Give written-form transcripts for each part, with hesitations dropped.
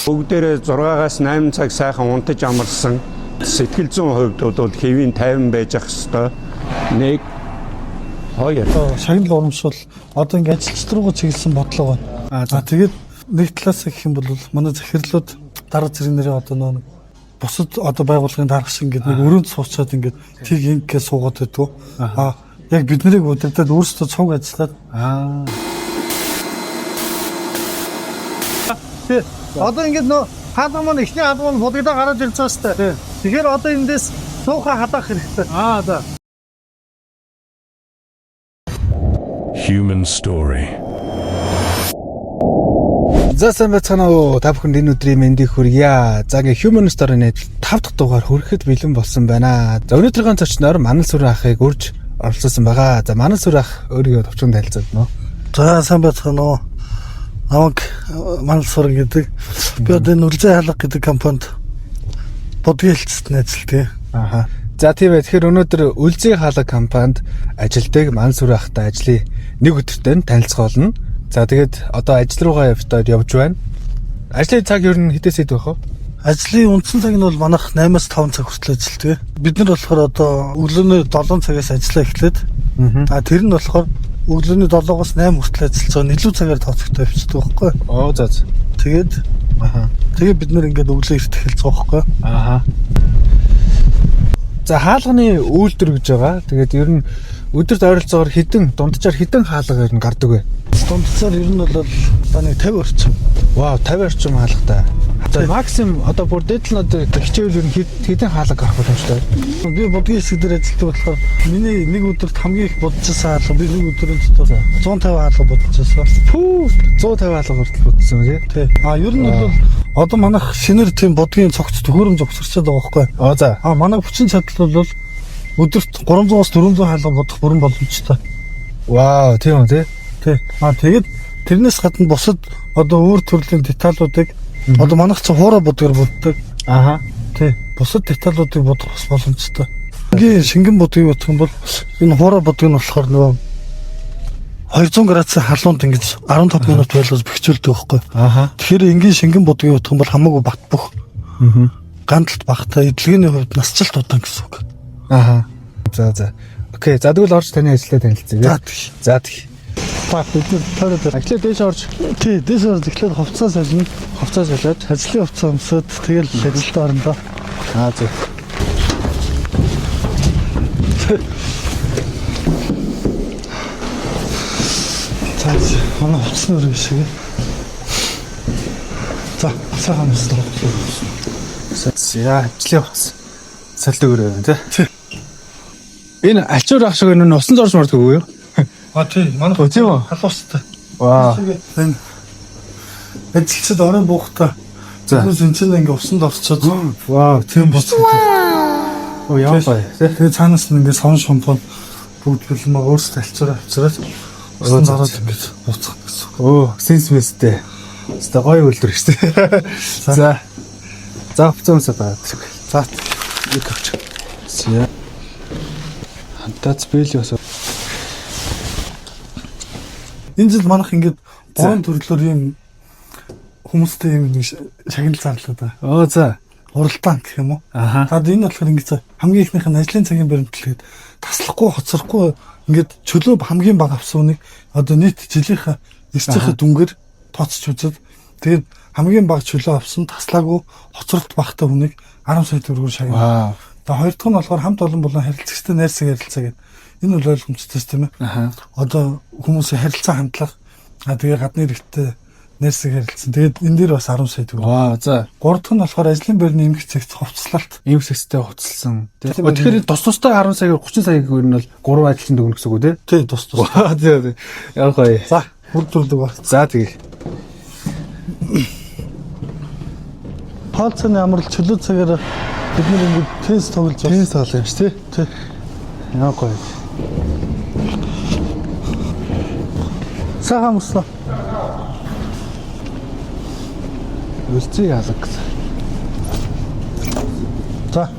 Бүгдээрээ 6-аас 8 цаг сайхан унтаж амарсан. Сэтгэл зүйн хувьд бол хэвийн 50 байж ах хэвээр. 1 2 Шагнал урамшуул одоо ингээ ажилчид руугаа чиглэсэн бодлого байна. Аа, За тэгээд нэг талаас гэх юм бол манай захирлууд дарга зэрэг нэрээ одоо нөө нэг бусад одоо байгууллагын дарга шиг ингээд нэг өрөөнд суучаад ингээд тийг ингээ суугаад байдгүй. Аа яг бид нарыг удирдаад өөрсдөө цуг ажиллаад Аа. Тий. Одоо ингээд нөө хаалга маань эхний хаалга маань будагдаа гараад ирж байгаа шүү дээ. Тэгэхээр одоо эндээс цуухан халаах хэрэгтэй. Аа за. Human Story. За сайн байцгаана уу? Та бүхэнд энэ өдрийн мэндийг хүргье. За ингээ Human Story-ны 5 дахь дугаар хүрэхэд бэлэн болсон байна. За өнөөдрийнхөө зочноор Манал Сүр ахыг урьж оролцуулсан байгаа. За Манал Сүр ах өөрийгөө товчхон танилцуулна уу? За сайн байцгаана уу. Намайг Манал Суран гэдэг. Би одоо энэ Үлзий хаалга гэдэг компанид будгийн хэлцэд нь ажилладаг. Аха. За тийм ээ. Тэгэхээр өнөөдөр Үлзий хаалга компанид ажилдаг Манал Сүр ахтай ажлын нэг өдөртөө нь танилцах болно. За тэгээд одоо ажил руугаа явтаад явж байна. Ажлын цаг ер нь хэдээс хэд байх вэ? Ажлын үндсэн цаг нь бол манайх 8-аас 5 цаг хүртэл ажилладаг. Бид нар болохоор одоо өглөөний 7 цагаас ажиллаа эхлээд Аа. а тэр нь болохоор өглөөний 7-оос 8 хүртэл ажиллаж байгаа. Илүү цагаар тооцогдоо явчихдаг байхгүй. Оо за за. Тэгээд Аха. тэгээд бид нар ингээд өглөө эрт эхэлж байгаа байхгүй. Аха. За хаалганы үйлдвэр гэж байгаа. Тэгээд ер нь өдөрт ойролцоогоор хэдэн дунджаар хэдэн хаалга ер нь гардаг вэ? Дунджаар ер нь бол одоо нэг 50 орчим. Вау, 50 орчим хаалгатай. За максимум одоо бүр дээдл нь одоо хичээвэл ер нь хэдэн хаалга гарах боломжтой? Би будгийн хэсэг дээр ажилладаг болохоор миний нэг өдөрт хамгийн их будчихсан хаалга би нэг өдрийн дотор 150 хаалга будчихсан. Пүү, 150 хаалга хүртэл будсан тий. Тий. А ер нь бол одоо манайх шинээр тийм будгийн цогц төхөөрөмж угсарчаад байгаа байхгүй. Оо за. А манай хүчин чадал бол өдөрт 300-аас 400 хаалга будах бүрэн боломжтой. Вау, тийм үү тий. Тий. А тэгээд тэрнээс гадна бусад одоо өөр төрлийн деталуудыг одоо манайх чи хуурай будгаар буддаг. Аха. Тий. Бусад деталуудыг будах бас боломжтой. Ингийн шингэн будгийг бодох юм бол энэ хуурай будг нь болохоор нөгөө 200 градусын халуунд ингэж 15 минут байлгаж бэхжүүлдэг байхгүй. Аха. Тэгэхээр энгийн шингэн будгийг бодох юм бол хамаагүй бат бөх. Мгм. Гандалт багтай, эдлэгээний хувьд насжилт удаан гэсэн үг. Аха. За за. Окей, за тэгвэл орж таны ажлаа танилцъя. За тий. тий. За тий. Та бид нар тойроод Эхлээд дээш орж тий, дээс орж эхлээд хувцас солино. хувцас солиод. Ажлын хувцас өмсөд тэгэл ажилд орно доо. Аа зөв. За манай хувцсны өрөө шиг. За, сайхан өмслөө. За, ажлын хувцас солидог өрөө байна тий. Энэ альчуур ах шиг энэ усан зорж мордгүй юу? А тий, манай Оо, тийм үү? халуустай. Вау. Энэ ажилчид орон буухта. За. Хүмүүс энэ чинь ингээ усанд орчоод Вау, тийм боцсон. Оо ямар гоё тий. Тэгээ цаанаас нь ингээ савн шампунь бүгд бэлэн байгаа өөрсдөө альчаараа авчираад усанд ороод ингээд буцах гэсэн. үг. Оо, сенс мэстэй. Өстой гоё үйлдвэр шүү дээ. За. За, хувцас өмсөд байгаа. За Нэг авч. За. Хантац бэл бас. энэ жил манайх ингээд гурван төрлөөр юм хүмүүстэй юм нэг шагнал зарлаад байгаа. Оо, за. Уралдаан гэх юм уу? Аха. За энэ болохоор ингээд хамгийн ихнийх нь ажлын цагийн баримтлал гээд таслахгүй хоцрохгүй ингээд чөлөө хамгийн бага авсан үнийг одоо нийт жилийнхээ эрсдийнхээ дүнгээр тооцож үзээд тэгээд хамгийн бага чөлөө авсан таслаагүй хоцролт багтай хүнийг 10 сая төгрөгөөр шагнана. Вау. За хоёр дахь нь болохоор хамт олон болон харилцагчтай найрсаг ярилцаа гэдэг. Энэ бол ойлгомжтой шүү тийм ээ. Аха. Одоо хүмүүсийн харилцаа хандлага а тэгээ гадны иргэдтэй найрсаг харилцсан. Тэгээд энэ дээр бас 10 сая төгрөг. Вау, за. Гурав дахь нь болохоор ажлын байрны эмх цэгц хувцлалт. Ийм сэстэй хувцалсан. Тий. Тийм. Тэгэхээр тус тустай 10 сая 30 сая гэх нь бол 3 ажилтны дүгнэ гэсэн үг үү тий? Тий, тус тус. Вау, тий, тий. Ямар гоё. За, бүр дүрлэг ба. За тэгээ. Хоол цайны амрал чөлөө цагаар бид нэр ингээд теннис тоглож байна. Теннис тоглох юм шүү тий. Тий. Ямар гоё. Сайхан амарсан. Үлзий алга гэсэн. За,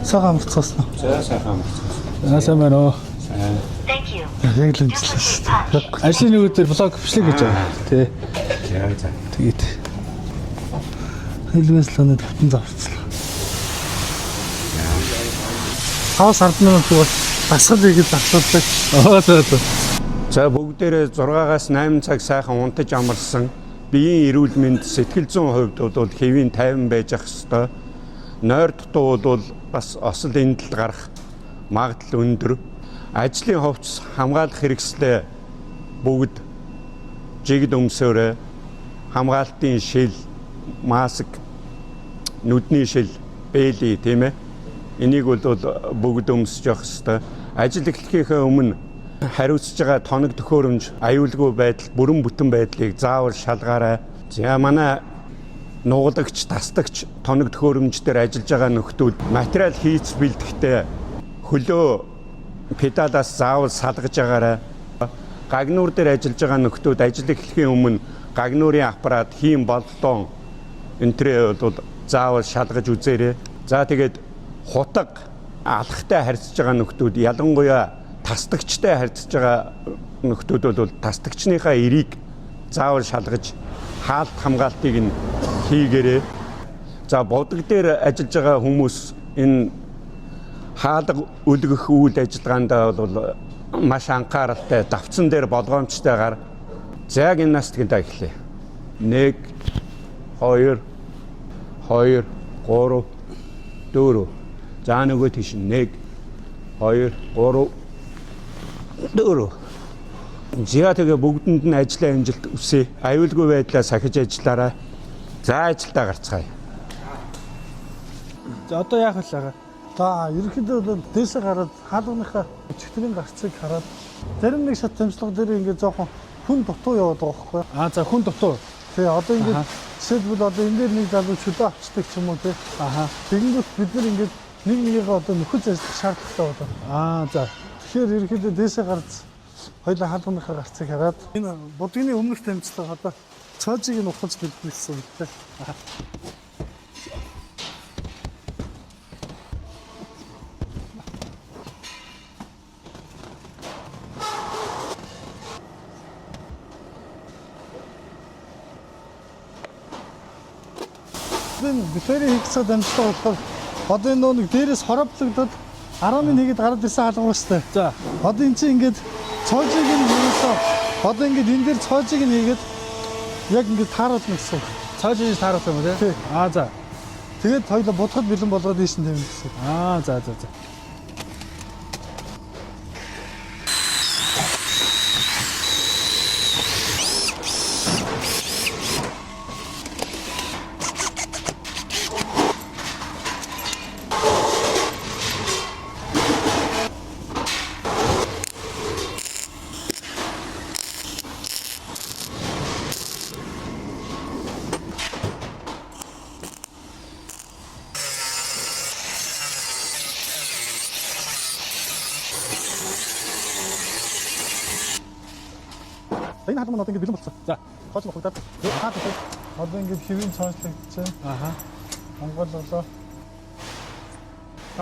сайхан амарцгаасан. За сайхан амарсан. Аа сайн байна уу? Thank you. Яг л имжлээ шүү дээ. Ажлын нэг өдөр блог бичлэг гэж байгаа. Тий. За за. Тэгээд. Хэлвэс лонод бүтэн завцлаа. 5-10 минут бол дасгал хийгээд завсардаг. Аа за за. За, бүгдээрээ 6-аас 8 цаг сайхан унтаж амарсан. Биеийн эрүүл мэнд, сэтгэл зүйн хувьд бол хэвийн 50 байж ах ёстой. Нойр дутуу бол бас осол эндэл гарах магадлал өндөр. Ажлын хувцас, хамгаалах хэрэгслээ бүгд жигд өмсөөрэй. Хамгаалтын шил, маск, нүдний шил, бээлий, тийм ээ. Энийг бол бүгд өмсөж явах ёстой. Ажил эхлэхийнхээ өмнө хариуцж байгаа тоног төхөөрөмж, аюулгүй байдал, бүрэн бүтэн байдлыг заавал шалгаарай. За, манай нуглагч, тасдагч тоног төхөөрөмж дээр ажиллаж байгаа нөхдүүд материал хийц бэлтгэхдээ хөлөө педалаас заавал салгаж агаарай. Гагнуур дээр ажиллаж байгаа нөхдүүд ажил эхлэхийн өмнө гагнуурын аппарат, хийм боллон энтрээ бол заавал шалгаж үзээрэй. За, тэгээд хутга алхтай харьцаж байгаа нөхдүүд, ялангуяа тасдагчтай харьцаж байгаа нөхдүүд бол тасдагчныхаа эрийг заавал шалгаж хаалт хамгаалтыг нь хийгээрэй. За, будаг дээр ажиллаж байгаа хүмүүс энэ хаалга өлгөх үйл ажиллагаанд бол маш анхааралтай, давцсан дээр болгоомжтойгоор. За, гимнастикэнд эхлэе. 1 2 2 3 4. За, нөгөө тийш 1 2 3 4. За, тэгээ бүгдэнд нь ажлын амжилт хүсье. Аюулгүй байдлаа сахиж ажиллаарай. За, ажилдаа гарцгаая. За, одоо яах вэ ага? За, ерөнхийдөө бол дээшээ гараад хаалганыхаа чигтрийн гарцыг хараад зарим нэг шат дамжлага дээр ингээд жоохон хүн дутуу яваад байгаа байхгүй. Аа за, хүн дутуу. Тий, одоо ингээд жишээлбэл одоо энэ дээр нэг залуу чөлөө авчдаг ч юм уу, тий. Аха. Тэгэнгүүт бид нар ингээд нэг нэгийгээ одоо нөхөж ажиллах шаардлагатай байна. Аа за. Тэгэхээр ерөнхийдөө дээшээ гарч хоёулаа хаалганыхаа гарцыг хараад энэ будгийн өмнөх дамжлага одоо цоожийг нь ухаж бэлдэнэ гэсэн үг, тий. Энэ бифери хийгцээ дамжлага болохоор одоо энэ нэг дээрээс хороблогдоод 10 минут хийгээд гараад ирсэн хаалга ба штэ. За. Одоо эн чинь ингээд цоожийг нь ерөөсөө одоо ингээд энэ дээр цоожийг нь хийгээд яг ингээд тааруулна гэсэн үг. Цааш ийж тааруулах юм уу, Тий. тий? Аа за. Тэгээд хоёулаа будахад бэлэн болгоод ийшин тавина гэсэн үг. Аа за за за. Энэ хаалга маань одоо ингээд бэлэн болсон. За. Цоож ухагдаад хаалга одоо ингээд хэвийн цоочлогдож байна. Аха. Монголлоо. За,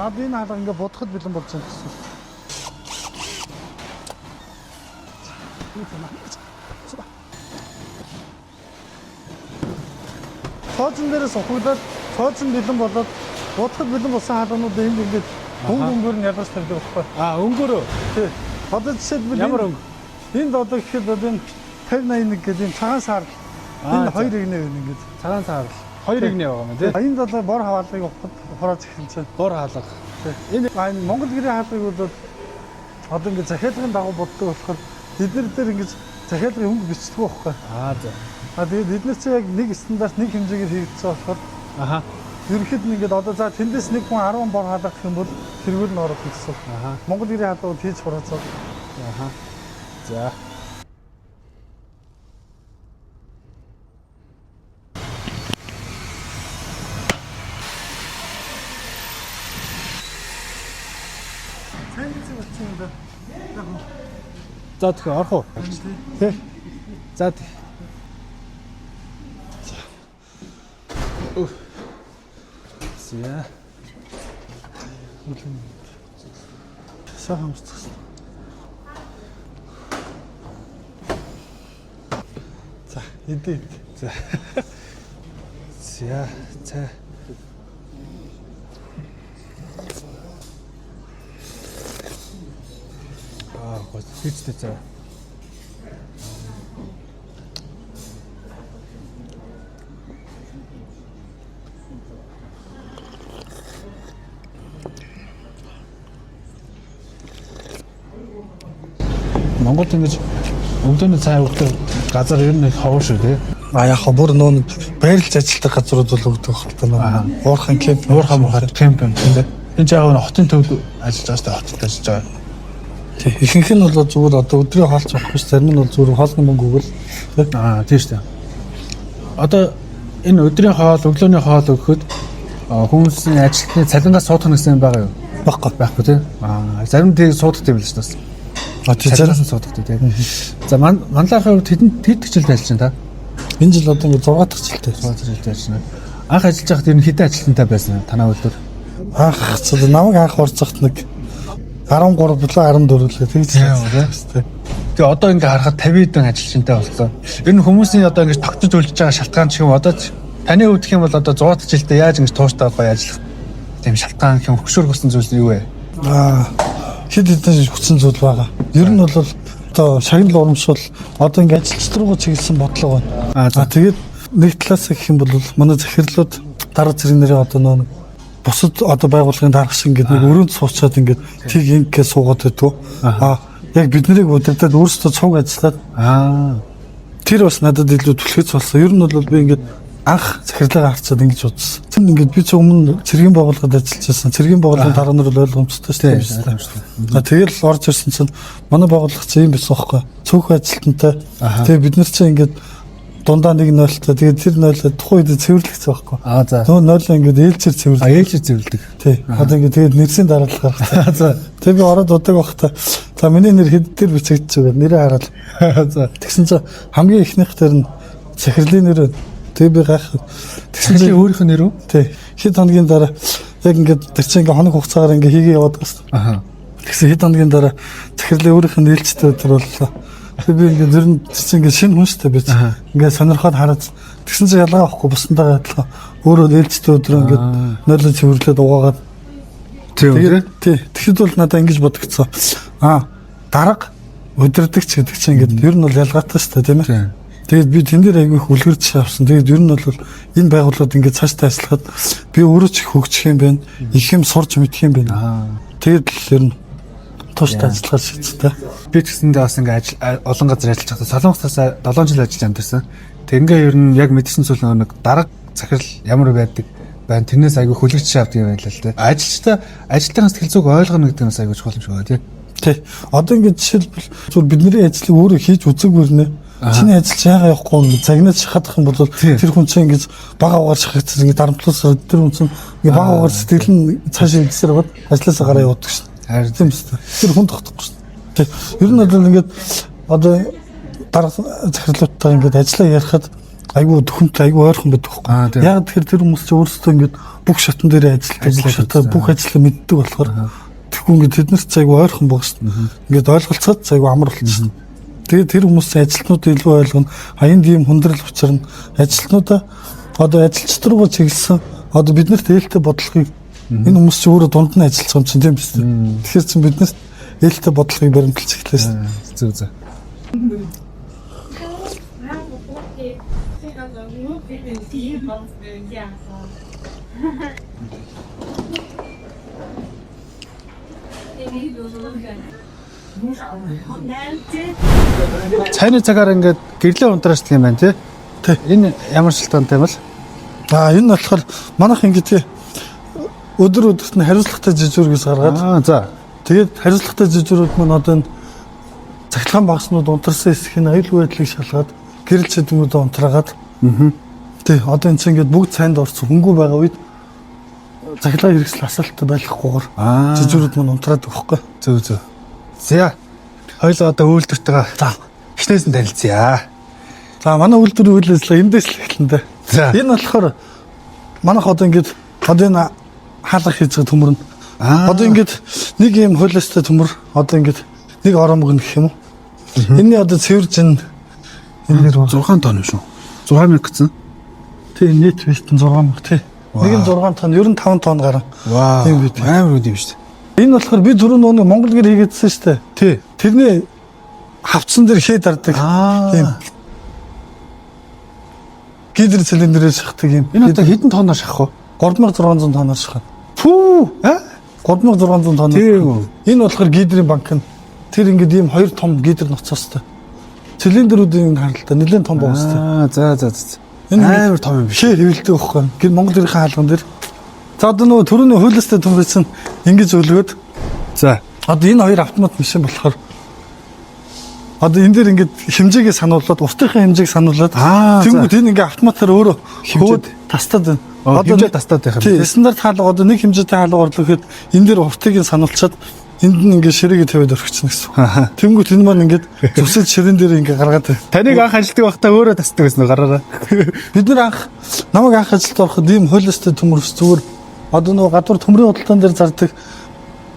одоо энэ хаалга ингээд будахад бэлэн болж байна гэсэн үг. Цоожин дээрээс ухагдаад цоожин бэлэн болоод будахад бэлэн болсон хаалганууд энд ингээд өнгө өнгөөр нь ялгарч тавьдаг байхгүй. Аа, өнгөрөө. Тий. Одоо жишээлбэл Ямар өнгө? Энд одоо гэхэд одоо энэ 50 81 гэдэг энэ цагаан саар Аа, энэ за. хоёр игнэ байна ингээд. Цагаан саар. Хоёр игнэ байгаа юм тий. А энд одоо бор хаалгыг ухад хурааж эхэлж байна. Бор хаалга. Энэ энэ Монгол гэрээ хаалгыг бол одоо ингээд захиалгын дагуу боддог болохоор эднэр дээр ингээд захиалгын өнгө бичдэг байхгүй. Аа за. А тэгээд эднэр чинь яг нэг стандарт, нэг хэмжээгээр хийгдсэн болохоор Аха. ерөнхийд нь ингээд одоо за тэндээс нэг хүн 10 бор хаалга гэх юм бол тэргүүр нь орох гэсэн. Аха. Монгол гэрээ хаалгыг хийж хураацаа. Аха. За. Сайн гэсэн болсон юм да. За, тэгэхээр орох уу? Тий. За тэг. За. Сайхан амсцсан. За, эдээ. За. За, цай. Аа, гоо тийчтэй цай. Монголд ингэж өглөөний цай өгдөг газар ер нь их ховор шүү дээ. А яг хаа бүр нөө байрлаж ажилладаг газрууд бол өгдөг хэрэг нөө. Уурхан кемп, Уурхай муухай кемп юм тийм ээ. Энэ ч яг нь хотын төвд ажиллаж байгаа шүү дээ. Хотод ажиллаж байгаа. Тий. Ихэнх нь бол зүгээр одоо өдрийн хоолч авах биш, зарим нь бол зүгээр хоолны мөнгө өгөл. Тий. Аа, тийм шүү дээ. Одоо энэ өдрийн хоол, өглөөний хоол өгөхөд хүмүүсийн ажилтны цалингаас суудах гэсэн юм байгаа юу? Баггүй. Байхгүй тийм. Аа, зарим тийг суудах юм л шүү дээ. А тий зарим Цалингаас нь суудах тийм. За, манлайхын хувьд хэдэн хэд жилд ажиллаж байна та? энэ жил одоо ингэ 6 дахь жилтэй. 6 жилд ажиллаж байна. Анх ажиллаж байхад ер нь хэдэн ажилтнтай байсан танаа үйлдвэр? Анх зөв намайг анх орж захт нэг 13 болоо 14 л тэгж Тийм. тий. Тэгээ одоо ингээ харахад 50 хэдэн ажилчинтай болсон. Ер нь хүмүүсийн одоо ингэж тогтож үлдэж байгаа шалтгаан ч юм одоо ч таны хувьд гэх юм бол одоо 100 дахь жилдээ яаж ингэж тууштай гоё ажиллах тийм шалтгаан гэх юм хөшөөр өгсөн зүйлс нь юу вэ? Аа хэд хэдэн хүчин зүйл байгаа. Ер нь бол одоо шагнал урамшуул одоо ингэ ажилчид руугаа чиглэсэн бодлого байна. Аа, за. Аа тэгээд нэг талаас гэх юм бол манай захирлууд дарга зэрэг нэрээ одоо нөө нэг бусад одоо байгууллагын дарга шиг ингээд нэг өрөөнд суучаад ингээд тийг ингээ суугаад байдгүй. Аа яг бид нарыг удирдаад өөрсдөө цуг ажиллаад Аа. тэр бас надад илүү түлхэц болсон. Ер нь бол би ингээд анх захирлаагаа харцаад ингэж бодсон. Тэр ингээд би ч өмнө цэргийн байгууллагад ажиллаж байсан. Цэргийн байгууллагын дарга нар бол ойлгомжтой шүү Тийм, дээ. ойлгомжтой. А тэгэл орж ирсэн чинь манай байгууллага чинь юм байсан байхгүй. Цөөхөн ажилтнтай. Тэгээ бид нар чинь ингээд дундаа нэг нойлтой. Тэгээ тэр нойлоо тухайн үед цэвэрлэгдсэн байхгүй. Аа за. Нөгөө нойлоо ингээд ээлжээр цэвэрлэг. А ээлжээр цэвэрлдэг. Тий. Одоо ингээд тэгээд нэрсийн дараалал гаргацсан. За. Тэгээ би ороод удаг байхдаа за миний нэр хэд дээр бичигдэж байгаа нэрээ хараад За. Тэгсэн чинь хамгийн эхнийх тэр нь захирлын нэр байна. Тэгээ би гайхав. Тэгсэн Захирлын чинь өөрийнх нь нэр үү? тий хэд хоногийн дараа яг ингээд тэр чинь ингээд хоног хугацаагаар ингээд хийгээ яваад байгаа шүү. Аа. Тэгсэн хэд хоногийн дараа захирлын өөрийнх нь нээлттэй өдөр боллоо. Тэгээ би ингээд ер нь тэр чинь ингээд шинэ хүн шүү дээ би чинь. Ингээд сонирхоод хараад тэгсэн чинь ялгаа авахгүй бусдантайгаа адилхан өөрөө нээлттэй өдрөө ингээд нойлон цэвэрлээд угаагаад Тийм Тэгээд тий тэгэхэд бол надад ингэж бодогдсон. Аа дарга удирдагч гэдэг чинь ингээд ер нь бол ялгаатай шүү дээ тийм ээ. Тийм. Тэгээд би тэн дээр айгүй их үлгэрч авсан. Тэгээд ер нь бол энэ байгууллагад ингээд цаашдаа ажиллахад би өөрөө ч их хөгжих юм байна. Их юм сурч мэдэх юм байна. Аа. Тэгээд л ер нь тууштай ажиллахаар шийдсэн. Би ч гэсэндээ бас ингээ ажил олон газар ажиллаж байхдаа Солонгосоос 7 жил ажиллаж амьдарсан. Тэг ингээ ер нь яг мэдсэн зүйл нөгөө нэг дарга захирал ямар байдаг байна. Тэрнээс айгүй хүлэгч шавдаг юм байна л да. Ажилчдаа ажилтны сэтгэл зүг ойлгоно гэдэг нь бас айгүй чухал юм шиг байна тий. Тий. Одоо ингээд жишээлбэл зүгээр бидний ажлыг өөрөө хийж үзээгүй нэ. Чиний ажил чи яагаад явахгүй юм загнаад шахах юм бол тэр хүн чинь ингэж бага угаар шахагдсан ингэж дарамтлуусаа тэр хүн чинь ингэ бага угаар сэтгэл нь цаашаа илсээр байгаад ажилласаа гараа явуудаг шин. Харин Тийм үстэй. Тэр хүн тогтохгүй шин. Тий. Ер нь бол ингээд одоо дарга захирлуудтай ингээд ажиллаа ярихад айгүй төхөмтэй айгүй ойрхон байдаг Аа, байхгүй. тийм. Яг тэгэхээр тэр хүмүүс чинь өөрсдөө ингээд бүх шатан дээр ажилладаг, бүх Ажиллаад шатаа үзсэн. бүх ажлаа мэддэг болохоор тэгэхгүй ингээд тэд нар ч айгүй ойрхон байгаа шин. Ингээд ойлголцоход ч айгүй амар болчихсон. Тэгээд тэр хүмүүс чинь ажилтнуудаа илүү ойлгоно. А энд ийм хүндрэл учирна. Ажилтнуудаа одоо ажилчид руугаа чиглэсэн одоо биднэрт ээлтэй бодлогыг энэ хүмүүс чинь өөрөө дунд нь ажиллах юм чинь тийм биз дээ. Тэгэхээр чинь биднэрт ээлтэй бодлогыг баримталж эхлэв шин. Зүг зүг. Цайны цагаар ингээд гэрлээ унтраачдаг юм байна тий. Тий. Энэ ямар шалтгаантай юм бол? А энэ болохоор манайх ингээд өдөр өдөрт нь хариуцлагатай жижүүр гэж гаргаад Аа за. тэгээд хариуцлагатай жижүүрүүд маань одоо энэ цахилгаан багснууд унтарсан хэсэг нь аюулгүй байдлыг шалгаад гэрэл чэдэнгүүдээ унтраагаад тий одоо энэ чинь ингээд бүгд цайнд орсон хөнгүү байгаа үед цахилгаан хэрэгсэл асаалттай байхгүйгээр Аа. жижүүрүүд маань унтраад өгөхгүй. Зөв зөв. За. Хоёлоо одоо үйлдвэртэйгээ За. эхнээс нь танилцъя. За манай үйлдвэрийн үйл ажиллагаа эндээс л эхэлнэ дээ. За. Энэ болохоор манайх одоо ингээд одоо энэ хаалга хийж байгаа төмөр нь Аа. одоо ингээд нэг юм хуулиастай төмөр одоо ингээд нэг оромг гэх юм уу. Энийний одоо цэвэр жин энэ 6 тонн юм шүү. 6000 гэсэн. Тий, нийт weight нь 6000 тий. Нэг нь 6 тонн, ер нь 5 тонн гарan. Вау. Тийм бид. Амар үд юм шүү дээ. Энэ болохоор би түрүү нөгөө Монгол гэр хийгээдсэн шүү дээ. Тий. Тэрний хавцсан дээр хээ дардаг. Аа. Тийм. Гидр цилиндрээр шахдаг юм. Энэ одоо хэдэн тонноор шахах вэ? 3600 тонноор шахна. Фүү. Аа? 3600 тонн. Тийм үү. Энэ болохоор гидрийн банк нь. Тэр ингээд ийм хоёр том гидр ноцоостой. Цилиндрүүдийн харалтаа нэлээд том боостой. Аа, за за за. Энэ ингээд Амар том юм биш. Шээ хэвлдэг байхгүй. Гэр Монгол гэрийн хаалган дээр. За одоо нөгөө түрүүний хуулиастай төмөрсөн ингэж өлгөөд За. одоо энэ хоёр автомат машин болохоор одоо энэ дээр ингээд хэмжээгээ сануулад уртынхаа хэмжээг сануулад Аа, за. тэнгууд энэ ингээд автоматар өөрөө Хэмжээд. хөөд тастаад байна. Одоо хэмжээ тастаад байх юм Тий, тий. стандарт хаалга одоо нэг хэмжээтэй хаалга орлоо гэхэд энэ дээр уртыг нь сануулчаад энд нь ингээд ширээгээ тавиад орхичихно гэсэн. Ахаа. Тэнгүүд энэ маань ингээд зүсэл ширээн дээр ингээд гаргаад байна. Таныг анх ажилтдаг байхдаа өөрөө тасдаг байсан уу гараараа? Бид нар анх намайг анх ажилд ороход ийм хуулиастай төмөрс зүгээр одоо нөгөө гадуур төмрийн худалдаан дээр зардаг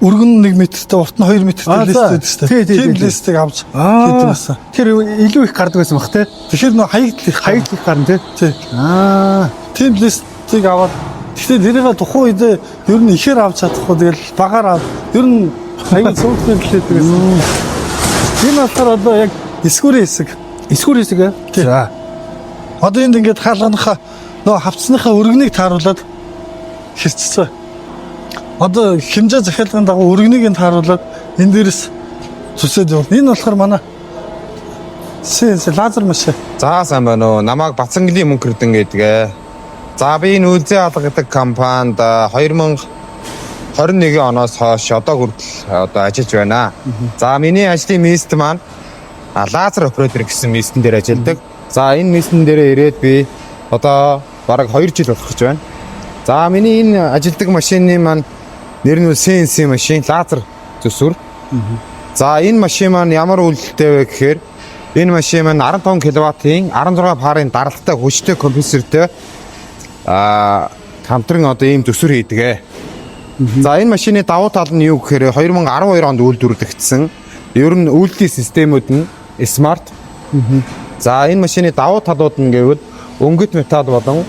өргөн 1 метртэй урт нь 2 метртэй Аа, лист за. байдаг шүү дээ. Тий, тий, Тийм тий, тий. листийг авч хийдэг байсан. Тэр илүү их гардаг байсан бах те. Тэгэхээр нөгөө хаягдл их Хаягдл их гарна те. Тий. Аа. Тийм листийг аваад гэхдээ тэрийг тухайн үедээ ер нь ихээр авч чадахгүй тэгэл багаар ав. Ер нь аюул цөөхөн хэлээд байсан. Энэ болохоор одоо яг эсгүүрийн хэсэг. Эсгүүр хэсэг ээ. Тий. За. Одоо энд ингээд хаалганыхаа нөгөө хавцсныхаа өргөнийг тааруулаад хэрчсэн. Одоо хэмжээ захиалгын дагуу өргөнийг нь тааруулаад энэ дээрс зүсээд явна. Энэ болохоор манай CNC лазер машин. За сайн байна уу. Намайг Бацангийн Мөнхөрдөн гэдэг ээ. За би энэ үлзий алгадаг компанид 2021 оноос хойш одоо хүртэл одоо ажиллаж байна. За миний ажлын мест маань лазер оператор гэсэн местэн дээр ажилладаг. За энэ местэн дээр ирээд би одоо бараг 2 жил болох гэж байна. За миний энэ ажилладаг машины маань нэр нь CNC машин, лазер зүсвэр. За энэ машин маань ямар үйлдэлтэй вэ гэхээр энэ машин маань 15 кВт-ийн 16 парын даралттай хүчтэй компрессортой хамтран одоо ийм төсвөр хийдэг ээ. За энэ машины давуу тал нь юу гэхээр 2012 онд үйлдвэрлэгдсэн. Ер нь үйлдэлийн системүүд нь смарт. За энэ машины давуу талууд нь гэвэл өнгөт металл болон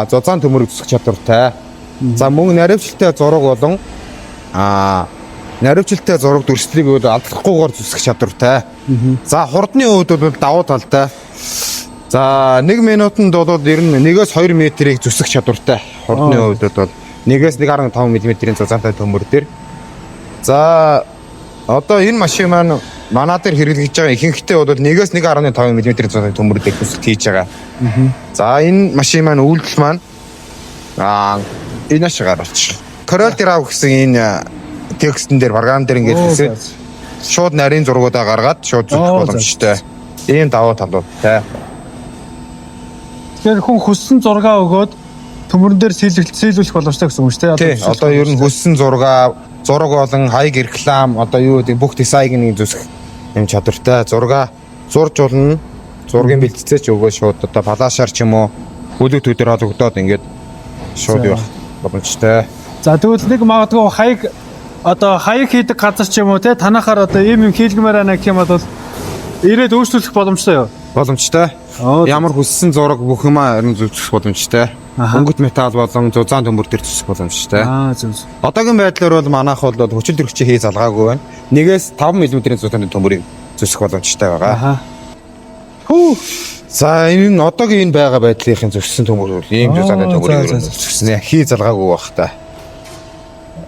зузаан төмөрөг зөсөх чадвартай. За мөн наривчлалтай зураг болон наривчлалтай зураг дүрслэлийг бол алдахгүйгээр зүсэх чадвартай. За хурдны хувьд бол давуу талтай. За 1 минутанд бол ер нь 1-2 метрийг зүсэх чадвартай. Хурдны хувьд бол 1-1.5 мм-ийн зузаантай төмөр дээр. За одоо энэ машин маань манай дээр хэрэглэж байгаа ихэнхдээ бол 1-1.5 мм-ийн зузаантай төмөр дээр зүсэлт хийж байгаа. За энэ машин маань үйлдэл маань энэ ашигаар болчих. Corel Draw гэсэн энэ текстэн дээр програм дээр ингээд хэлсэн. Шууд нарийн зургуудаа гаргаад шууд зүрх боломжтой. Ийм давуу талуудтай. Тэгэхээр хүн хүссэн зургаа өгөөд төмөрөн дээр сэлүүлэх боломжтой гэсэн үг шүү дээ. Тий, одоо ер нь хүссэн зургаа, зураг болон хаяг реклам одоо юу гэдэг бүх дизайныг зүсэх юм чадвартай. Зургаа зурж болно. Зургийн бэлтцээ ч өгөө шууд одоо флашаар ч юм уу Bluetooth-ээр холбогдоод ингээд шууд явах боломжтой. За тэгвэл нэг магадгүй хаяг одоо хаяг хийдэг газар ч юм уу те танахаар одоо ийм юм хийлгэмээр байна гэх юм бол ирээд өөрчлөх боломжтой юу? Боломжтой. Аа, Ямар хүссэн зураг бүх юмаа ер нь зүсэх боломжтой. Аха. Өнгөт металл болон зузаан төмөр дээр зүсэх боломжтой. Аа зөв зөв. Одоогийн байдлаар бол манайх бол хүчил төрөгчийн хий залгаагүй байна. 1-ээс 5 мм-ийн зузааны төмөрийг зүсэх боломжтой байгаа. Аха. Хүү. За энэ нь одоогийн энэ байгаа байдлынхын зүссэн төмөр бол ийм Аа, зузааны төмөрийг за, за, за. зүссэн. Хий залгаагүй байх та.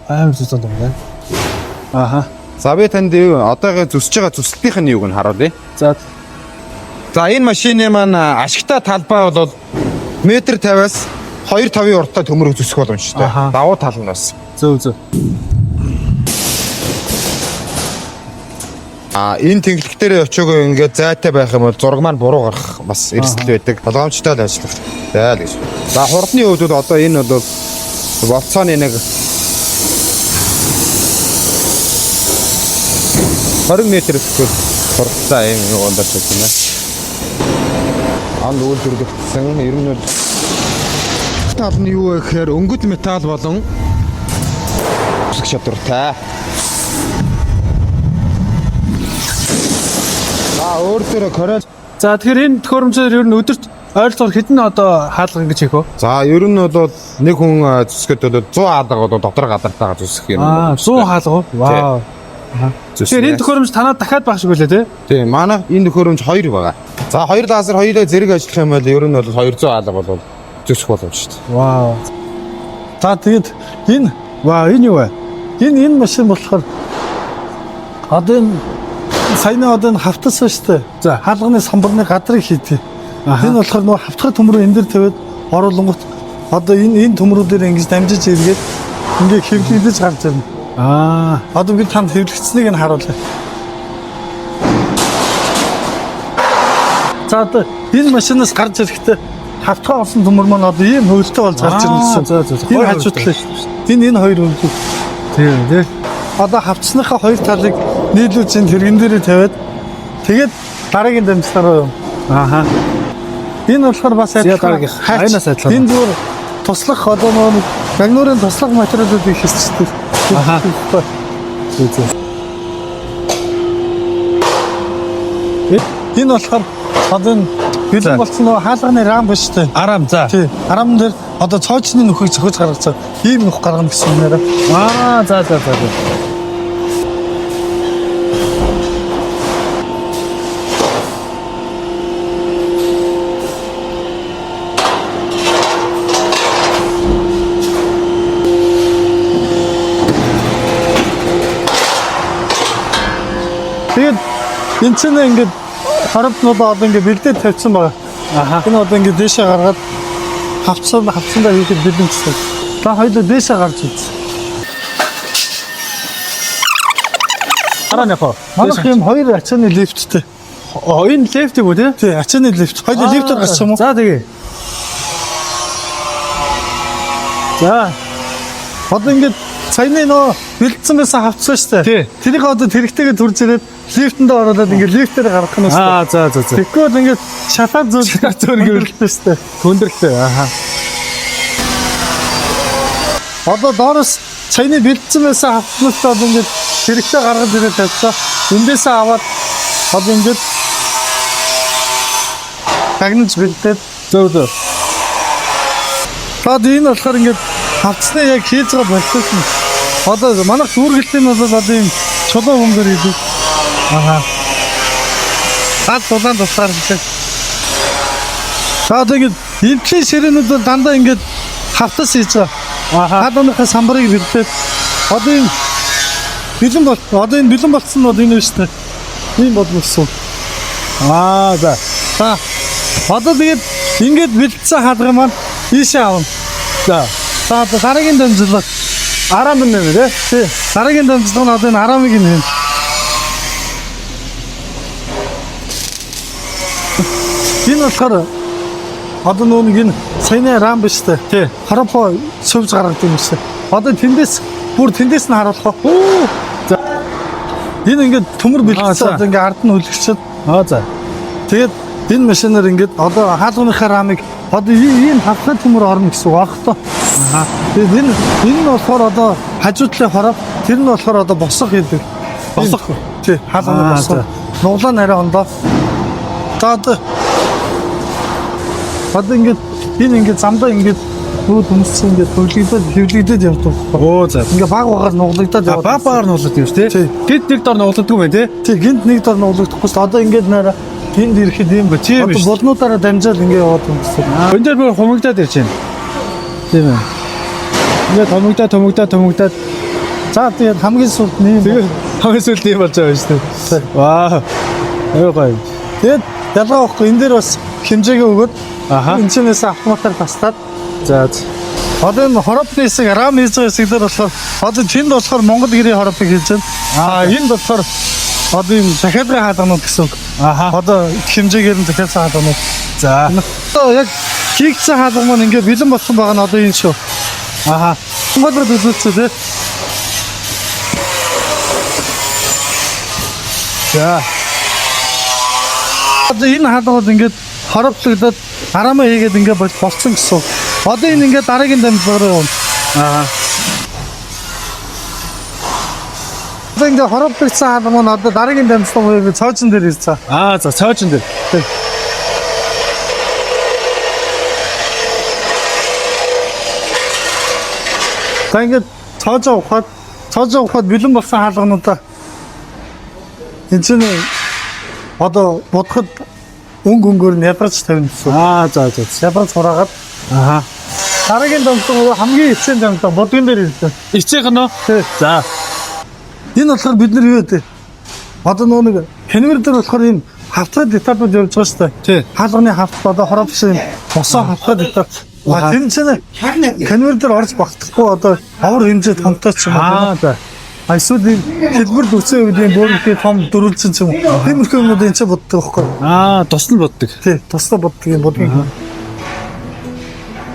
Амар зузаан төмөр байна. Аха. За би танд юу одоогийн зүсэж байгаа зүсэлтийнх нь юуг нь харуулъя. За За энэ машины маань ашигтай талбай бол 1.50-аас 2.5-ын урттай төмөрөг зүсэх боломжтой. Аха. Давуу тал нь бас. зөв зөв. Энэ тэнхлэг дээр очиогоо ингээд зайтай байх юм бол зураг маань буруу гарах бас эрсдэл байдаг. Болгоомжтой л ажиллах. За л гэж. За хурдны хувьд бол одоо энэ бол болцооны нэг 20 м зөвхөн хурдтай юм ундарч байна. Анд үйлдвэрлэгдсэн ер нь бол тал нь юу вэ гэхээр өнгөт металл болон үсэх чадвартай. За өөр дээр Corel За тэгэхээр энэ төхөөрөмжөөр ер нь өдөрт Ойролцоогоор хэдэн одоо хаалга ингэж хийх вэ? За ер нь бол нэг хүн зүсгэд бол 100 хаалга бол дотор гадартайгаа зүсэх юм. Аа, 100 хаалга уу? Вау. Тэгэхээр энэ төхөөрөмж танаа дахиад баг шиг үлээ те? Тийм, манай энэ төхөөрөмж 2 байгаа. За хоёр лазер хоёулаа зэрэг ажиллах юм бол ер нь бол 200 хаалга бол зүсэх боломжтой. Вау. За тэгээд энэ Вау, энэ юу вэ? энэ машин болохоор одоо энэ саяны одоо энэ хавтас ба штэ. За. Хаалганы самбарны гадрыг хийдэг. Аха. Энэ болохоор нөгөө хавтгай төмрөө энэ дэр тавиад оруулангууд одоо энэ төмрүүдээр ингэж дамжиж эргээд ингээ хэвлэгдэж гарч ирнэ. Аа. Одоо би танд хэвлэгдсэнийг нь харуулъя. За одоо энэ машинаас гарч ирэхдээ хавтгай олсон төмөр маань одоо ийм хөвөлтөй болж гарч ирнэ гэсэн. За, за, за. Энэ Хоёр хажуудлаа шүү дээ. Энэ хоёр хөвлөг. Тийм тий. Одоо хавцсныхаа хоёр талыг нийлүүлж энэ тэрэгэн дээрээ тавиад тэгээд дараагийн дамжлагаар юм. Ааха. Энэ болохоор бас адилхан. дараагийнх. хайч. Аянаас адилхан. Энэ зүгээр туслах одоо нөгөө нэг магнурын туслах материалууд их хэсчдэг. Аха. Зөө зөө. Энэ болохоор одоо энэ За. бэлэн болсон нөгөө хаалганы рам биш үү? Арам за. Тий. Рам дээр одоо цоочны нөхийг зохиож гаргацсан. Ийм нөх гаргана гэсэн юм яриа. Аа, за за за. за. Тэгээд энэ чинь ингээд хоромтнуудаа одоо ингээд бэлдээд тавьсан байгаа. Аха. Энэ одоо ингээд дээшээ гаргаад хавцсандаа хийхэд бэлэн гэсэн. Та хоёулаа дээшээ гарч үзсэн. Дараа нь яг хоо. Манайх юм хоёр ачааны лифттэй. Оо, энэ лифт юм уу те? Тий, ачааны лифт. Хоёулаа лифтээр гарсан юм уу? За тэгээ. За, Одоо ингээд саяны нөө бэлдсэн байсан хавцсан шүү Тий. дээ. Тэрийг одоо тэрэгтэйгээ төрж ирээд лифтэндээ оруулаад ингээд лифтээр гаргах нь шүү аа дээ. за за за. Тэгэхгүй бол ингээд шалаар зөөр Шалаар зөөр гэвэл шүү дээ. Хүндрэлтэй. Ааха. Одоо доороос саяны бэлдсэн байсан хавцнуудаа одоо ингээд тэрэгтэй гаргаж ирээд тавьсан. Эндээсээ аваад одоо ингээд гагнаж бэлдээд Зөв зөв. Одоо энэ болохоор ингээд хавцны яг хийж байгаа процесс нь одоо манайх дүүргэлтийн нь бол одоо ийм чулуу бөмбөр хийдэг. Аха. Гал дулаан тусгаар бэлээ. За одоо ингээд эвдлийн ширээнүүд бол дандаа ингээд хавтас хийж байгаа. Аха. Хаалганыхаа самбарыг бэлдээд одоо энэ бэлэн бол одоо энэ бэлэн болцсон нь бол энэ биш үү? Ийм болно гэсэн. Аа за. За одоо тэгээд ингээд бэлдсэн хаалга маань ийшээ авна. За. За одоо дараагийн дамжлага Арам нь нэ те? Тий. Дараагийн дамжлага нь одоо энэ арамыг нь хийнэ. Энэ болохоор одоо нөгөө нэг энэ саяны рам биш үү? Тий. Хоропо сувж гаргадаг юм шиг. Одоо тэндээс бүр тэндээс нь харуулах. Оо. За. Энэ ингээд төмөр Аа, бэлдсэн за. одоо ингээд ард нь үлгчээд Аа за. тэгээд энэ машинаар ингээд одоо хаалганыхаа рамыг одоо ийм хавхай төмөр орно гэсэн үг аах тоо. Аха. Тэгээд энэ нь болохоор одоо хажуу талын хороо, тэр нь болохоор одоо босох гэдэг. Босох. Тий, хаалганы Аа, босох. за. Нуглаа нарай ондоо. За одоо ингээд энэ ингээд замдаа ингээд нүүд өмссөн ингээд хөвлөгдөд хөвлөгдөд явдаг байхгүй. Оо за. Ингээд баг багаар нуглагдаад А яваад. баг багаар нуулаад юм шүү те? Тий. Гид нэг дор нуулдаггүй байх те? Тий, гинт нэг дор нуглагдахгүй шүү. Одоо ингээд нарай тэнд ирэхэд юм Ба, тийм Одоо биш. булнуудаараа дамжаад ингээд яваад юм гэсэн. Энэ дээр бүр хумигдаад ирж байна. Тийм ээ. Ингээд хумигдаад хумигдаад хумигдаад За тэгээд хамгийн сүүлд нь юм. тэгээд хамгийн сүүлд ийм болж байгаа юм шүү дээ. Вау. Аюу гоё. Тэгээд ялгаа байхгүй энэ дээр бас хэмжээгээ өгөөд Аха. энэ чинээс автоматар таслаад За. за. Одоо энэ хоропны хэсэг рам хийж байгаа хэсэг дээр болохоор одоо тэнд болохоор Монгол гэрийн хоропыг хийж байна. Аа энд болохоор одоо ийм захиалгын хаалганууд гэсэн үг. Аха. Одоо хэмжээгээр нь захиалсан хаалганууд. За. Одоо яг хийгдсэн хаалга маань ингээ бэлэн болсон байгаа нь одоо энэ шүү. Аха. Монголд үзүүлсэн тий. За. Одоо энэ хаалгууд ингээд хороплогдоод арамаа хийгээд ингээ болцсон гэсэн үг. Одоо энэ ингээ дараагийн дамжлага руу явна. Аха. Одоо ингээ хороплогдсон хаалга маань одоо дараагийн дамжлага буюу цоожин дээр ирсэн. Аа за цоожин дээр. Тий. За ингээд цоожоо ухаад бэлэн болсон хаалгануудаа энэ чинь одоо будахад өнгө өнгөөр нь ядарч тавина гэсэн. Аа, за за. Ядарч хураагаад Аха. дараагийн дамтан хамгийн эцсийн дамтан будган дээр ирсэн. Эцсийнх нь үү? Тий. За. Энэ болохоор бид нар юу гэдэг? Одоо нөгөө нэг конвейер дээр болохоор ийм хавтгай деталууд явж байгаа шүү дээ. Тий. Хаалганы хавтал одоо хороо биш юм босоо хавтгай деталь. А тэр чинь конвейер дээр орж багтахгүй одоо овор хэмжээ томтой ч юм уу. Аа, за. А эсвэл ийм хэлбэр дүрсэн үед ийм бөөрөнхий том дөрвөлжин ч юм уу. Тиймэрхүү юмнууд энэ ч буддаг байхгүй. Аа, тусна буддаг. Тий, тусдаа буддаг юм будгийг.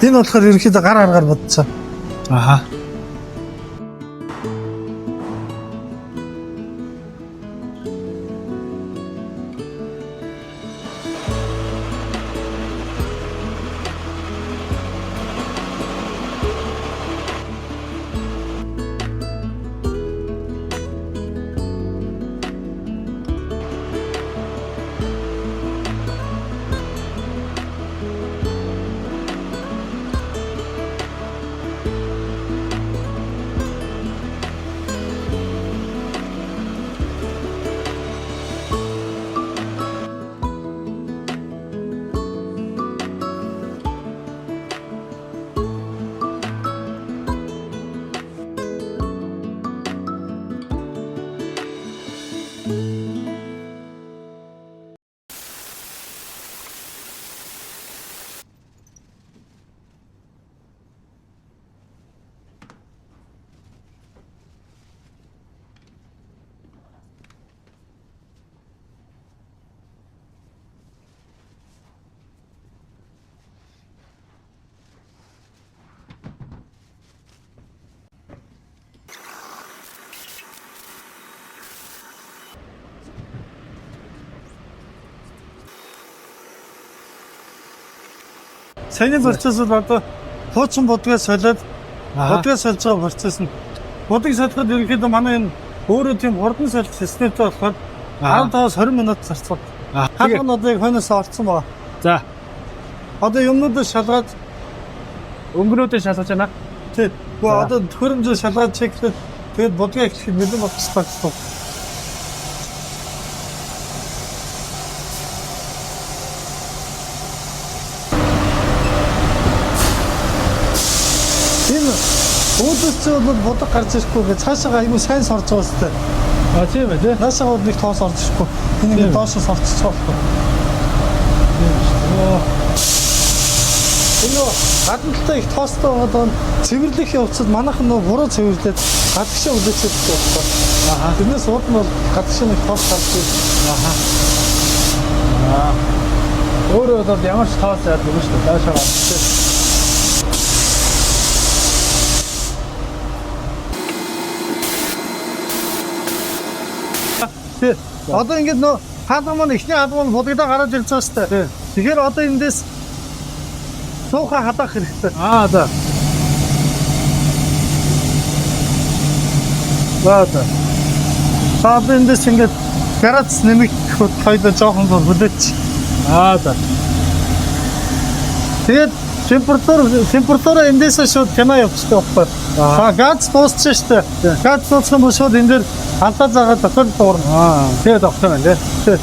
Энэ болохоор ерөнхийдөө гар аргаар будсан. Аха. Саяны процесс бол одоо хуучин будгаа солиод будгаа сольж байгаа процесс нь будаг солиход ерөнхийдөө манай энэ өөрөө тийм хурдан солих системтэй болохоор 15-аас 20 минут зарцуулдаг. Хаалга нь одоо яг хойноос орцсон байгаа. За. Одоо юмнуудаа шалгаад Өнгөнүүдээ шалгаж байна. тий. Гэхдээ одоо төхөөрөмжөө шалгаад чеклээд тэгээд будгаа эхлэхэд бэлэн болчихсон гэсэн. Энэ үүдээс чи бол будаг гарч ирэхгүй гэ цаашаа айгүй сайн сорж байгаа сте. А, тийм ээ, тий. Наашаа бол нэг тоос орж ирэхгүй. Энэ ингэ доошо сорчихсон байхгүй. Тийм шүү дээ. Энэ нөө гадна талдаа их тоостой байгаа нь цэвэрлэх явцад манайхан нөө буруу цэвэрлээд гадагшаа үлдээчихдэг байхгүй. Аха. Тэрнээс уд нь бол гадагшаа нэг тоос гарч ирдэг. Аха. Аа. Өөрөө бол ямар ч тоос яадаг юм шүү дээ. Даашаа гарч. Тий. Одоо ингээд нөө хаалга маань эхний хаалга маань будагдаа гараад ирж байгаа шүү дээ. Тэгэхээр одоо эндээс цуухан халаах хэрэгтэй. Аа, за. За за. За одоо эндээс ингээд гарац нэмэгдэх хоёул жоохон зур хүлээч. Аа, за. Тэгээд температур эндээсээ шууд кино явчихдаг байхгүй. За газ дуусчих шүү дээ. Газ дуусах юм бол шууд энэ дээр алдаа заагаад дотор дуурна. Аа, тэгээд огтой байна тий. Тий.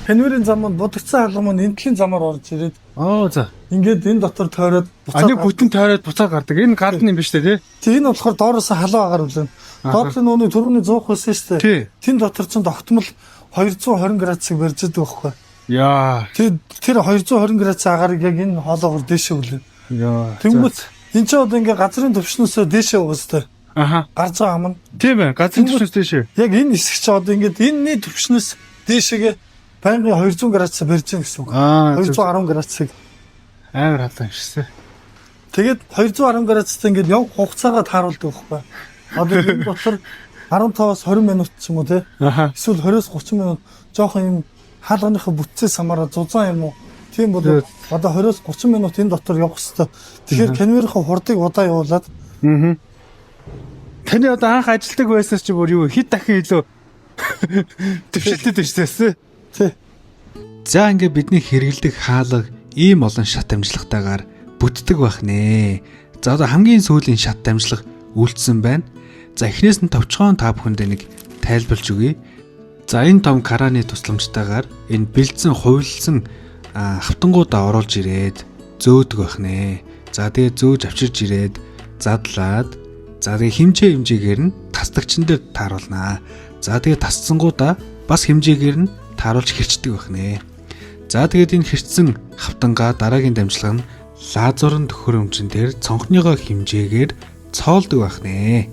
Конвейерийн зам маань будагцсан хаалга маань энэ талын замаар орж ирээд Аа, за. ингээд энэ дотор тойроод А нэг бүтэн тойроод буцаа гардаг. Энэ гард нь юм биш үү тий? Тэг энэ болохоор доороос халуун агаар үлэн. Доотлын нүуний түрүүний 100 байсан шүү дээ. Тий. Тэн дотор чинь тогтмол 220 градусыг барьж идэг байхгүй. Яа. Тэр тэр 220 градус агаарыг яг энэ хоолоогоор дээшээ үлэн. Яа. Тэнгүүт энэ чинь одоо ингээ газрын төвшнөөсөө дээшээ явах хэвээр Аха. гарч байгаа ам нь Тийм ээ. Газрын түвшнээс дээшээ. яг энэ хэсэг чинь одоо ингээд энэний төвшнөөс дээшээгээ байнгын 200 градус барьж гин гэсэн үг. Аа, зөв. 210 градусыг. Амар халуун шээ. Тэгээд 210 градустай ингээд явх хугацаагаа тааруулдаг байхгүй. Одоо энэ дотор 15-аас 20 минут ч юм уу те. Аха. Эсвэл 20-оос 30 минут жоохон юм Хаалганыхаа бүтцээс хамаараа зузаан юм уу? Тийм бол одоо 20-оос 30 минут энэ дотор явах хэвээр. Тэгэхээр конвейерийнхаа хурдыг удаа явуулаад Таны одоо анх ажилтдаг байснаас чи бүр юу хэд дахин илүү төвшөлтөд ирсэн. тий. За ингээ бидний хэрэгэлдэг хаалга ийм олон шат амжилтаагаар бүтдэг байх нэ. За одоо хамгийн сүүлийн шат амжилт үлдсэн байна. За эхнээс нь товчхон та бүхэндээ нэг тайлбарлаж өгье. За энэ том караны тусламжтайгаар энэ бэлдсэн хувилсан хавтангуудаа оруулж ирээд зөөдөг байх нэ. За тэгээ зөөж авчирж ирээд задлаад за тэгээ химжээ химжээгээр нь тасдагчин дээр тааруулнаа. За тэгээ тасцсангуудаа бас химжээгээр нь тааруулж хэрчдэг байх нэ. За тэгээд энэ хэрчсэн хавтангаа дараагийн дамжлага нь лазерын төхөөрөмжин дээр цонхныгоо химжээгээр цоолдог байх нэ.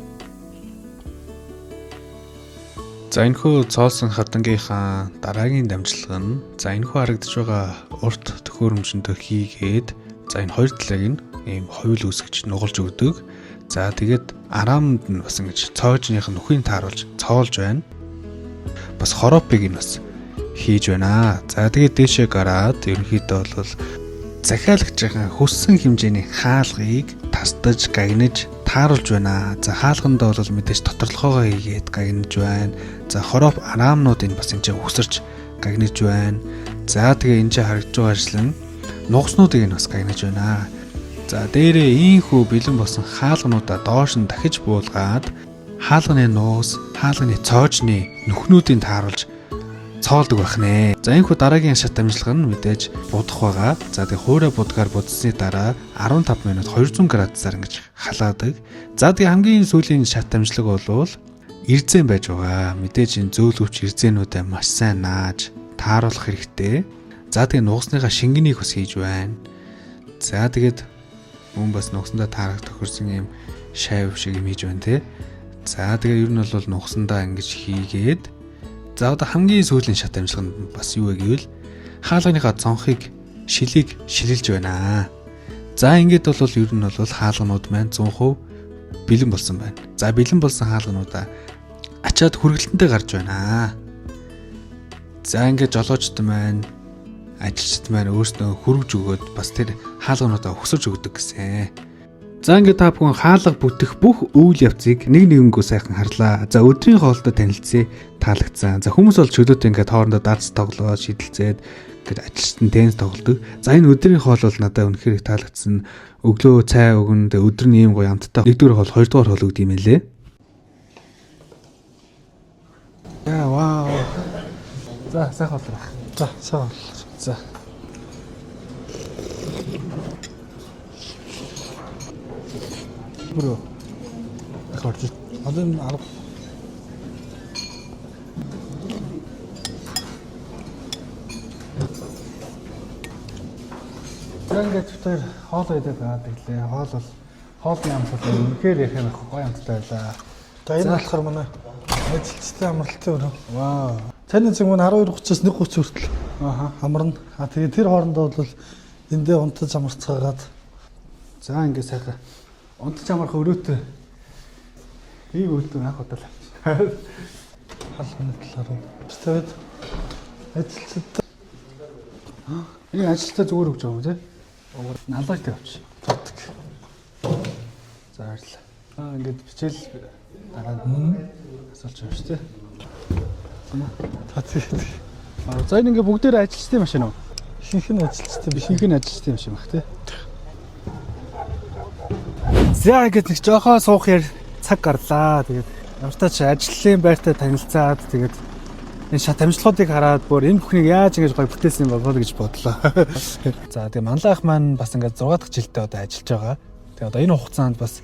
За энэхүү цоолсон хавтангийнхаа дараагийн дамжлага нь за энэхүү харагдаж байгаа урт төхөөрөмжөндөө хийгээд за энэ хоёр талыг нь ийм хувил үүсгэж нугалж өгдөг. За тэгээд араамд нь бас ингэж цоожных нь нүхийг тааруулж цоолж байна. Бас хоропыг нь бас хийж байна. За тэгээд дээшээ гараад ерөнхийдөө бол захиалагчийн хүссэн хэмжээний хаалгыг тасдаж, гагнаж, тааруулж байна. За хаалгандаа бол мэдээж тодорлогоогоо хийгээд гагнаж байна. За хороп араамнуудыг бас энэ чинь үсэрч гагнаж байна. За тэгээ энэ чинь харагдж байгаа ажил нь нугаснуудыг нь бас гагнаж байна. За дээрээ ийхүү бэлэн болсон хаалгануудаа доош нь дахиж буулгаад хаалганы нуус, хаалганы цоожны нүхнүүдийг тааруулж цоолдог байх нэ. За энэхүү дараагийн шат амжилга нь мэдээж будах байгаа. За тэгээ хуурай будгаар будсны дараа 15 минут 200 градусаар ингэж халаадаг. За тэгээ хамгийн сүүлийн шат амжилга болвол эрзэн байж байгаа. Мэдээж энэ зөөлөвч эрзэнүүдээ маш сайн нааж тааруулах хэрэгтэй. За тэгээ нугасныхаа шингэнийг бас хийж байна. За тэгээд мөн бас нугасандаа таарах тохирсон юм шайв шиг юм хийж байна те. За тэгээ ер нь бол нугасандаа ингэж хийгээд за одоо хамгийн сүүлийн шат амжилт нь бас юу вэ гэвэл хаалганыхаа цонхыг шилийг шилэлж байна. За ингээд бол ер нь бол хаалганууд маань 100% бэлэн болсон байна. За бэлэн болсон хаалгануудаа ачаад хүргэлтэнтэй гарч байна. За ингээд жолоочд маань ажилчид маань өөрснөө хөрвж өгөөд бас тэр хаалгануудаа өсөж өгдөг гэсэн. За ингээд та бүхэн хаалга бүтэх бүх үйл явцыг нэг нэгэнгүү сайхан харлаа. За өдрийн хоолтой танилцъя таалагдсан. За хүмүүс бол чөлөөтэй ингээд хоорондоо дартс тоглоод шидэлцээд ингээд ажилчид нь теннис тоглодог. За энэ өдрийн хоол бол надад үнэхээр их таалагдсан. Өглөө цай өгнө, тэгээ өдөр нь ийм гоё амттай. Нэгдүгээр хоол, хоёрдугаар хоол өгд юм элэ. Яа вау. За сайхан хоол. За сайн бол. За. Бүрөө. Их орж. Одоо энэ 10 За ингээд бид хоол идээд байгаа тэглээ. Хоол бол хоолны амт бол үнэхээр их юм гоё амттай байлаа. За энэ болохоор манай ажилчдын амралтын өрөө. Вау. Цайны цаг маань 12:30-аас 1:30 хүртэл Аха. амарна. А тэгээ тэр хоорондоо бол эндээ унтаж амарцгаагаад За ингээд сайхан унтаж амарх өрөөтэй. Ийм өрөөтэй анх удаа л авчих. хаалганы талаар. Тэгээд ажилчид Энэ ажилтаа зүгээр өгч байгаа юм тий? Налгаж тавьчих. зоддаг. За баярлалаа. Аа ингээд бичээл дараа нь асуулч байгаа шүү дээ. За тэгээд Аа, За энэ ингээд бүгдээр ажилчдын машин уу? ихэнх нь ажилчтай биш. Ихэнх нь ажилчдын машин баг тий. За ингээд нэг жоохон суух яар цаг гарлаа. Тэгээд ямар ч тач ажлын байртай танилцаад тэгээд энэ шат амжилтуудыг хараад бүр энэ бүхнийг яаж ингэж гоё бүтээсэн юм болов гэж бодлоо. За тэгээд манлайх маань бас ингээд 6 дахь жилдээ одоо ажиллаж байгаа. Тэгээд одоо энэ хугацаанд бас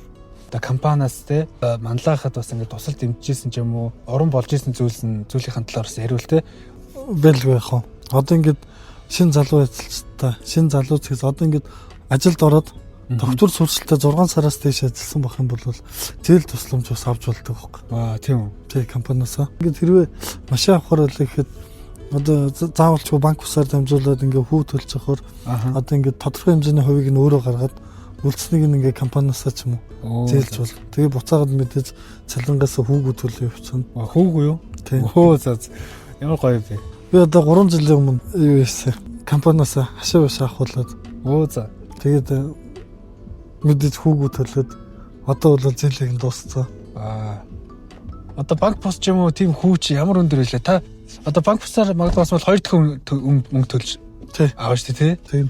одоо компаниас те одоо манлайхад бас ингээд тусал дэмжижсэн ч юм уу уран болж исэн зүйлс нь зүйлийнхэн талаар бас яриул те. Бэлгүй яах вэ? Одоо ингээд шин залуу ажилчтай, шин залуу гэхээс одоо ингээд ажилд ороод доктор сурчлалтай 6 сараас дээш ажилласан байх юм бол зээл тусламж бас авч болдог байхгүй. Аа тийм үү. Тий компаниасаа. Ингээд хэрвээ машин авахар л гэхэд одоо заавалчгүй банк усаар дамжуулаад ингээд хүү төлж авахар Аха. одоо ингээд тодорхой хэмжээний хувийг нь өөрөө гаргаад үлдсэнийг нь ингээд компаниасаа ч юм уу зээлж бол. Тэгээ буцаагаад мэдээж цалингаас хүүгүү төлөө явчихна. Хүүгүй юу? Тий. Өө за за. Ямар гоё юм бэ? Би Би одоо 3 жилийн өмнө юу хийсэн? Компаниас хашаа биш авахулаад Оо за. тэгээд мэдээж хүүгүү төлөөд одоо бол зээлийг нь дууссан. Аа. Одоо банк бус ч юм уу тийм хүү чи ямар өндөр байлаа? Та одоо банк бусаар магадгүй бас бол хоёр дахин мөнгө төлж Тий. авна шүү дээ, тий? Тийм.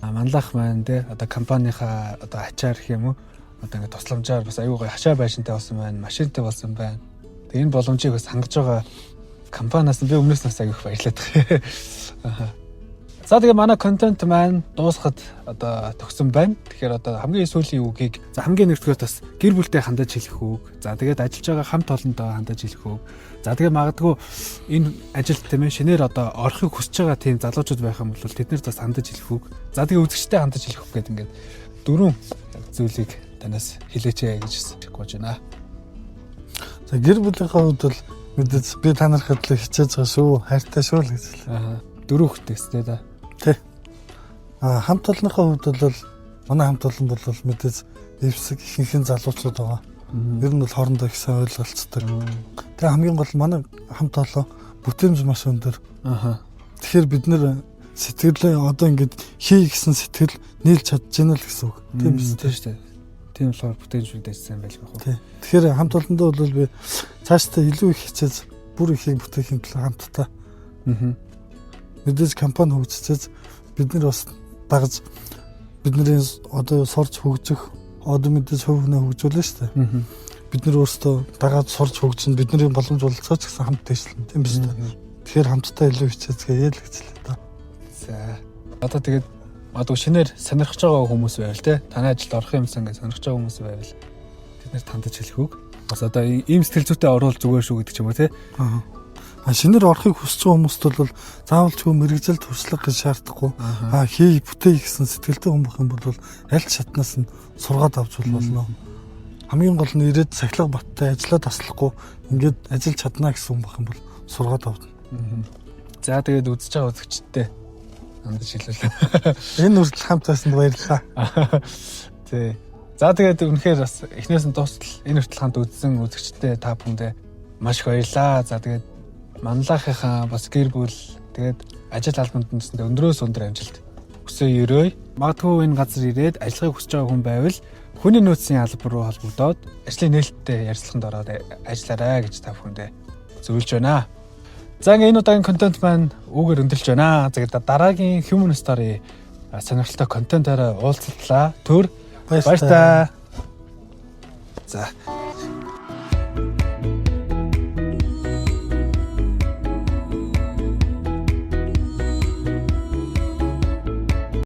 А манлах маань те одоо компанийнхаа одоо ачаар гэх юм уу одоо ингээд тусламжаар бас аюу гой хашаа байшинтай болсон байна, машинтай болсон байна. Тэгээ энэ боломжийг бас хангаж байгаа компаниас нь би өмнөөс нь бас аюу их баярлаад байгаа. Аха. За тэгээ манай контент маань дуусахад одоо төгсөн байна. Тэгэхээр одоо хамгийн сүүлийн үгийг за хамгийн нэгдүгээр бас гэр бүлтэй хандаж хэлэх үг. За тэгээд ажиллаж байгаа хамт олонтойгоо хандаж хэлэх үг. За тэгээ магадгүй энэ ажилд тийм ээ шинээр одоо орохыг хүсэж байгаа тийм залуучууд байх юм бол тэд нар бас хандаж хэлэх үг. За тэгээ үзэгчтэй хандаж хэлэх үг гэдэг ингээд дөрвөн зүйлийг танаас хэлээч ээ гэж гуйж байна. За гэр бүлийнхээ хувьд бол мэдээж би та нарын төлөө хичээж байгаа шүү. Хайртай шүү л гэж хэлээ. Аа дөрөв хүүхдээс тий да. Тий. А хамт олонныхоо хувьд бол манай хамт олон бол мэдээж эвсэг ихэнх нь залуучууд байгаа. Ер нь бол хоорондоо их сайн ойлголцдог. Тэгээ хамгийн гол манай хамт олон бүтээмж маш өндөр. Аха. Тэгэхээр бид нэр сэтгэлээ одоо ингээд хий гэсэн сэтгэл нийлж чадж гэнэ л гэсэн үг. Тийм биз тийм шүү дээ. Тийм болохоор бүтээмжүүдээс сайн байлгүй хөө. Тий. Тэгэхээр хамт олондоо бол би цаашдаа илүү их хичээж бүр ихийг бүтээхийн төлөө хамтдаа Аа. мэдээж компани хөгжчихөөс бид нар бас дагаж бидний одоо сурч хөгжих одоо мэдээж хувь хүнээ хөгжүүлнэ шүү дээ. Аа. Бид нар өөрсдөө дагаад сурч хөгжин бидний боломж бололцоо ч гэсэн хамт дэвшлэн тийм биз дээ. Тэгэхээр хамтдаа илүү хичээцгээе л гэж хэлээ да. За. Одоо тэгээд магадгүй шинээр сонирхож байгаа хүмүүс байвал те танай ажилд орох юмсан гэж сонирхож байгаа хүмүүс байвал тэд нарт хандаж хэлэх үг. Бас одоо ийм сэтгэл зүйтэй орвол зүгээр шүү гэдэг ч юм уу те. Аа. А шинээр орохыг хүсэж байгаа хүмүүст бол заавалчгүй мэрэгжил туршлага гэж шаардахгүй. А хий бүтээе гэсэн сэтгэлтэй хүн байх юм бол аль ч шатнаас нь сургаад авч болно. Хамгийн гол нь ирээд сахилга баттай ажиллаа таслахгүй ингээд ажиллаж чадна гэсэн хүн байх юм бол сургаад авна. За тэгээд үзэж байгаа үзэгчдээ хандаж хэлвэл. Энэ хүртэл хамт байсанд баярлалаа. Тий. За тэгээд үнэхээр бас эхнээс нь дуустал энэ хүртэл хамт үзсэн үзэгчдээ та бүхэндээ маш их баярлалаа. За тэгээд манлайхынхаа бас гэр бүл тэгээд ажил албанд нь гэсэндээ өндрөөс өндөр амжилт хүсээ өрөөе. Магадгүй энэ газар ирээд ажиллахыг хүсэж байгаа хүн байвал хүний нөөцийн алба руу холбогдоод ажлын нээлттэй ярилцлаганд ороод ажиллаарай гэж та бүхэндээ зөвлөж байна. За ингээ энэ удаагийн контент маань үүгээр өндөрлж байна. За тэгээд дараагийн Human Story сонирхолтой контентаараа уулзтлаа. Түр Баяртай. баяртай. За.